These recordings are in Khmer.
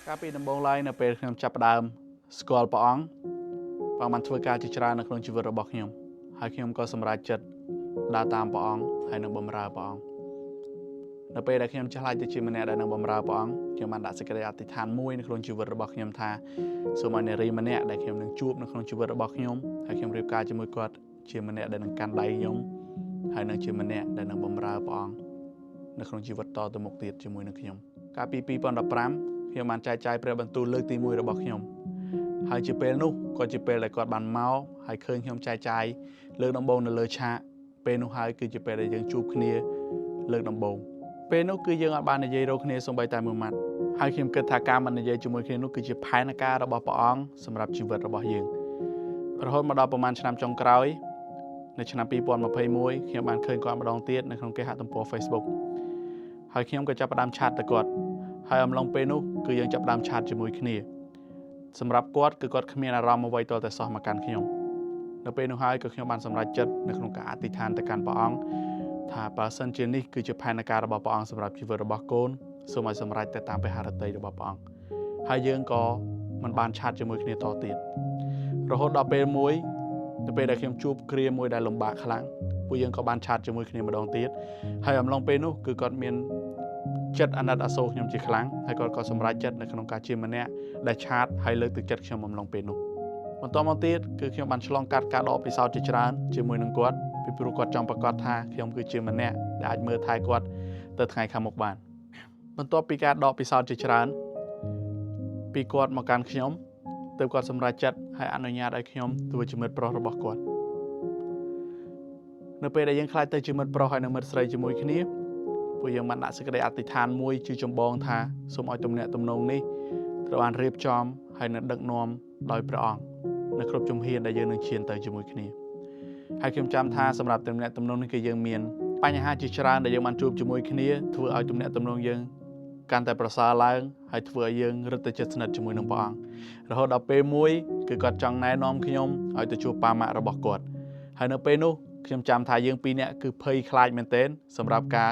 កាលពីដំបូងឡើយនៅពេលខ្ញុំចាប់ផ្ដើមស្គាល់ព្រះអង្គព្រះអង្គបានធ្វើការជាច្រើននៅក្នុងជីវិតរបស់ខ្ញុំហើយខ្ញុំក៏សម្រេចចិត្តដើរតាមព្រះអង្គហើយនឹងបម្រើព្រះអង្គនៅពេលដែលខ្ញុំឆ្លាយទៅជាម្នាក់ដែលនឹងបម្រើព្រះអង្គខ្ញុំបានដាក់សេចក្តីអធិដ្ឋានមួយនៅក្នុងជីវិតរបស់ខ្ញុំថាសូមឲ្យនារីម្នាក់ដែលខ្ញុំនឹងជួបនៅក្នុងជីវិតរបស់ខ្ញុំហើយខ្ញុំរៀបការជាមួយគាត់ជាម្នាក់ដែលនឹងកាន់ដៃខ្ញុំហើយនឹងជាម្នាក់ដែលនឹងបម្រើព្រះអង្គនៅក្នុងជីវិតតទៅមុខទៀតជាមួយនឹងខ្ញុំកាលពី2015ខ្ញុំបានចែកចាយព្រះបន្ទូលលើកទី1របស់ខ្ញុំហើយជាពេលនោះក៏ជាពេលដែលគាត់បានមកហើយឃើញខ្ញុំចែកចាយលើកដំបូងនៅលើឆាកពេលនោះហើយគឺជាពេលដែលយើងជួបគ្នាលើកដំបូងពេលនោះគឺយើងអត់បាននិយាយរកគ្នាសូម្បីតែមួយម៉ាត់ហើយខ្ញុំគិតថាការមិននិយាយជាមួយគ្នានោះគឺជាផែនការរបស់ព្រះអង្គសម្រាប់ជីវិតរបស់យើងរហូតមកដល់ប្រហែលឆ្នាំចុងក្រោយនៅឆ្នាំ2021ខ្ញុំបានឃើញគាត់ម្ដងទៀតនៅក្នុងគេហទំព័រ Facebook ហើយខ្ញុំក៏ចាប់ផ្ដើម chat ទៅគាត់ហើយអំឡុងពេលនោះគឺយើងចាប់ផ្ដើម chat ជាមួយគ្នាសម្រាប់គាត់គឺគាត់គ្មានអារម្មណ៍អ្វីទាល់តែសោះមកកាន់ខ្ញុំនៅពេលនោះហើយក៏ខ្ញុំបានសម្រេចចិត្តនៅក្នុងការអធិដ្ឋានទៅកាន់ព្រះអង្គថាបើសិនជានេះគឺជាផែនការរបស់ព្រះអង្គសម្រាប់ជីវិតរបស់កូនសូមឲ្យសម្រេចទៅតាមព្រះハរតីរបស់ព្រះអង្គហើយយើងក៏មិនបាន chat ជាមួយគ្នាតទៀតរហូតដល់ពេលមួយនៅពេលដែលខ្ញុំជួបគ្រាមួយដែលលំបាកខ្លាំងពួកយើងក៏បាន chat ជាមួយគ្នាម្ដងទៀតហើយអំឡុងពេលនោះគឺគាត់មានចិត្តអាណិតអាសូរខ្ញុំជាខ្លាំងហើយគាត់ក៏សម្រេចចិត្តនៅក្នុងការជាម្នាក់ដែល chat ហើយលើកទឹកចិត្តខ្ញុំអំឡុងពេលនោះបន្តមកទៀតគឺខ្ញុំបានឆ្លងកាត់ការដកពិសោធន៍ជាច្រើនជាមួយនឹងគាត់ពីព្រោះគាត់ចង់ប្រកាសថាខ្ញុំគឺជាម្នាក់ដែលអាចមើលថែគាត់ទៅថ្ងៃខាងមុខបានបន្ទាប់ពីការដកពិសោធន៍ជាច្រើនពីគាត់មកកាន់ខ្ញុំទើបគាត់សម្រេចចិត្តហើយអនុញ្ញាតឲ្យខ្ញុំធ្វើជាមិត្តប្រុសរបស់គាត់នៅពេលដែលយើងក្លាយទៅជាមិត្តប្រុសហើយនិងមិត្តស្រីជាមួយគ្នាពួកយើងបានដាក់សេចក្តីអធិដ្ឋានមួយជាចម្បងថាសូមឲ្យទំនាក់ទំនងនេះត្រូវបានរៀបចំហើយនឹងដឹកនាំដោយព្រះអង្គនៅគ្រប់ជំហានដែលយើងនឹងឈានទៅជាមួយគ្នាហើយខ្ញុំចាំថាសម្រាប់ទំនាក់ទំនងនេះគឺយើងមានបញ្ហាជាច្រើនដែលយើងបានជួបជាមួយគ្នាធ្វើឲ្យទំនាក់ទំនងយើងកាន់តែប្រសើរឡើងហើយធ្វើឲ្យយើងរឹតតែជិតស្និទ្ធជាមួយនឹងព្រះអង្គរហូតដល់ពេលមួយគឺគាត់ចង់ណែនាំខ្ញុំឲ្យទៅជួបប៉ាម៉ាក់របស់គាត់ហើយនៅពេលនោះខ្ញុំចាំថាយើងពីរនាក់គឺភ័យខ្លាចមែនទែនសម្រាប់ការ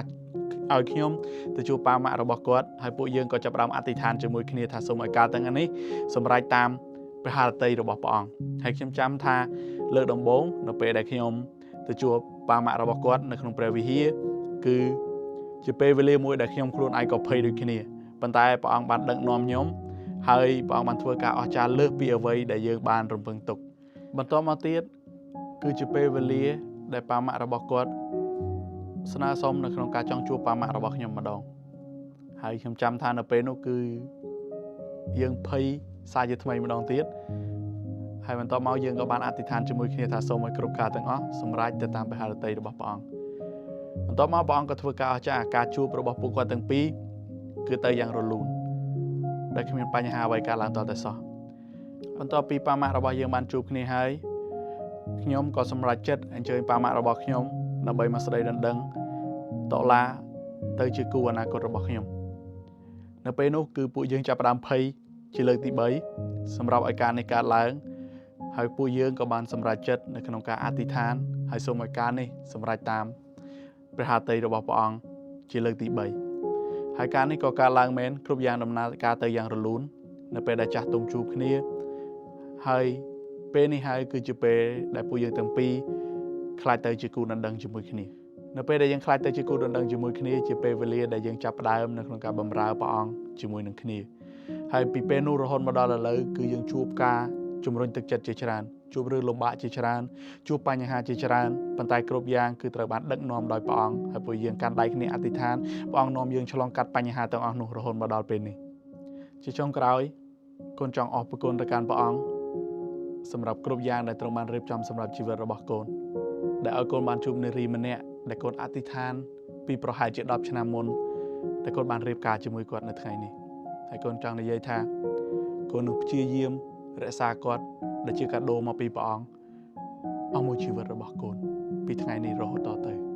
ឲ្យខ្ញុំទៅជួបប៉ាម៉ាក់របស់គាត់ហើយពួកយើងក៏ចាប់ផ្ដើមអធិដ្ឋានជាមួយគ្នាថាសូមឲ្យការទាំងនេះសម្រេចតាមព្រះハរតីរបស់ព្រះអង្គហើយខ្ញុំចាំថាលើកដំបូងនៅពេលដែលខ្ញុំទៅជួបប៉ាម៉ាក់របស់គាត់នៅក្នុងព្រះវិហារគឺជាពេលវេលាមួយដែលខ្ញុំខ្លួនឯងក៏ភ័យដូចគ្នាប៉ុន្តែព្រះអង្គបានដឹកនាំខ្ញុំហើយព្រះអង្គបានធ្វើការអស្ចារ្យលើសពីអ្វីដែលយើងបានរំពឹងទុកបន្តមកទៀតគឺជាពេលវេលាដែលប៉ាម៉ាក់របស់គាត់ស្នើសុំនៅក្នុងការចង់ជួបប៉ាម៉ាក់របស់ខ្ញុំម្ដងហើយខ្ញុំចាំថានៅពេលនោះគឺយើងភ័យសាជាថ្មីម្ដងទៀតហើយបន្ទាប់មកយើងក៏បានអធិដ្ឋានជាមួយគ្នាថាសូមឲ្យគ្រប់ការទាំងអស់សម្រេចទៅតាមព្រះハរតីរបស់ព្រះអង្គបន្ទាប់មកព្រះអង្គក៏ធ្វើការអស្ចារ្យការជួបរបស់ពួកគាត់ទាំងពីរគឺទៅយ៉ាងរលូនដែលគ្មានបញ្ហាអ្វីកើតឡើងតតែសោះបន្ទាប់ពីប៉ាម៉ាក់របស់យើងបានជួបគ្នាហើយខ្ញុំក៏សម្រេចចិត្តអញ្ជើញប៉ាម៉ាក់របស់ខ្ញុំដើម្បីមកស្ដីដណ្ដឹងតឡាទៅជាគូអនាគតរបស់ខ្ញុំនៅពេលនោះគឺពួកយើងចាប់ផ្ដើមភ័យជាលើកទី3សម្រាប់ឲ្យការនេះកើតឡើងហើយពួកយើងក៏បានសម្រេចចិត្តនៅក្នុងការអធិដ្ឋានហើយសូមឲ្យការនេះសម្រេចតាមព្រះハរតីរបស់ព្រះអង្គជាលើកទី3ហើយការនេះក៏កើតឡើងមែនគ្រប់យ៉ាងដំណើរការទៅយ៉ាងរលូននៅពេលដែលចាស់ទុំជួបគ្នាហើយពេលនេះហើយគឺជាពេលដែលពួកយើងទាំងពីរក្លាយទៅជាគូដណ្ដឹងជាមួយគ្នានៅពេលដែលយើងក្លាយទៅជាគូដណ្ដឹងជាមួយគ្នាជាពេលវេលាដែលយើងចាប់ផ្ដើមនៅក្នុងការបម្រើព្រះអង្គជាមួយនឹងគ្នាហើយពីពេលនោះរហូតមកដល់ឥឡូវគឺយើងជួបការជំរុញទឹកចិត្តជាច្រើនជួបរឿងលំបាកជាច្រើនជួបបញ្ហាជាច្រើនប៉ុន្តែគ្រប់យ៉ាងគឺត្រូវបានដឹកនាំដោយព្រះអង្គហើយពួកយើងកាន់ដៃគ្នាអធិដ្ឋានព្រះអង្គនាំយើងឆ្លងកាត់បញ្ហាទាំងអស់នោះរហូតមកដល់ពេលនេះជាចុងក្រោយកូនចង់អរព្រគុណទៅកាន់ព្រះអង្គសម្រាប់គ្រប់យ៉ាងដែលទ្រង់បានរៀបចំសម្រាប់ជីវិតរបស់កូនដែលឲ្យកូនបានជួបនារីម្នាក់ដែលកូនអធិដ្ឋានពីប្រហែលជា10ឆ្នាំមុនដែលកូនបានរៀបការជាមួយគាត់នៅថ្ងៃនេះហើយកូនចង់និយាយថាកូននឹងព្យាយាមរក្សាគាត់ដែលជាកាដូមកពីព្រះអង្គអស់មួយជីវិតរបស់កូនពីថ្ងៃនេះរហូតតទៅ។